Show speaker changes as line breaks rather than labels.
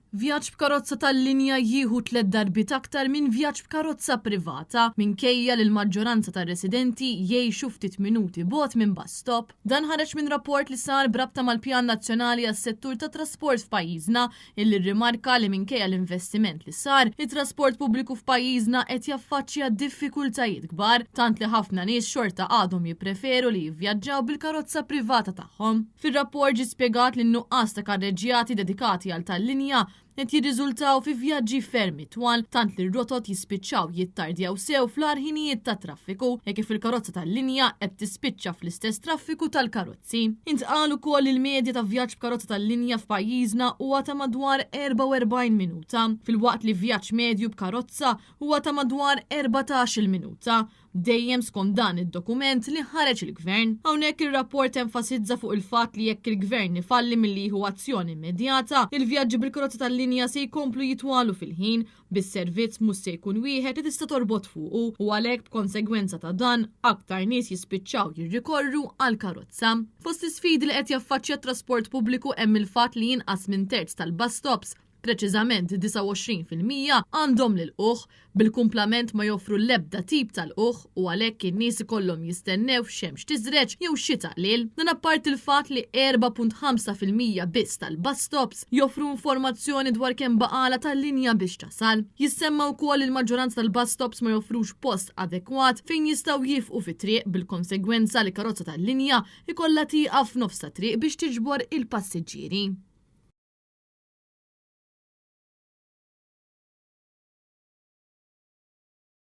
Vjaġġ b'karozza tal-linja jieħu tlett darbiet aktar minn vjaġġ b'karozza privata, minkejja li l-maġġoranza tar-residenti jgħixu ftit minuti bogħod minn bus stop. Dan ħareġ minn rapport li sar b'rabta mal-Pjan Nazzjonali għas-Settur tat-Trasport f'pajjiżna, illi rrimarka li minkejja l-investiment li sar, it-trasport pubbliku f'pajjiżna qed jaffaċċja diffikultajiet kbar, tant li ħafna nies xorta għadhom jippreferu li jivvjaġġaw bil-karozza privata tagħhom. Fir-rapport ġie spjegat li n-nuqqas ta' karreġġjati dedikati għal tal-linja qed jirriżultaw fi vjaġġi ferm itwal tant li r-rotot jispiċċaw jittardjaw sew fl-agħar ħinijiet tat-traffiku hekk kif il-karozza tal-linja qed tispiċċa fl-istess traffiku tal-karozzi. Intqal ukoll li l-medja ta' vjaġġ b'karozza tal-linja f'pajjiżna huwa ta' madwar 44 minuta, filwaqt li vjaġġ medju b'karozza huwa ta' madwar 14-il minuta. Dejjem skont dan id-dokument li ħareġ il-Gvern. Hawnhekk ir-rapport enfasizza fuq il-fatt li jekk il-Gvern ifalli milli jieħu azzjoni immedjata, il-vjaġġi bil-karozza tal-linja se jkomplu jitwalu fil-ħin, bis-servizz mhux se jkun wieħed li tista' torbot fuqu u għalhekk b'konsegwenza ta' dan aktar nies jispiċċaw jirrikorru għall-karozza. Fost l-isfidi li qed jaffaċċja t-trasport pubbliku hemm il-fatt li inqas minn terz tal-bus stops Preċiżament 29% għandhom l-ilqugħ, bil-kumplament ma joffru l-ebda tip ta' lqugħ u għalhekk in-nies ikollhom jistennew f'xemx tiżreġ jew xita qliel. Dan apparti l-fatt li 4.5% biss tal-bus stops joffru informazzjoni dwar kemm baqgħalha tal-linja biex tasal. Jissemma wkoll li l-maġġoranza tal-bus stops ma joffrux post adekwat fejn jistgħu jieqfu fit-triq bil-konsegwenza li karozza tal-linja jkollha tieqaf f'nofs ta' triq biex tiġbor il-passiġġieri.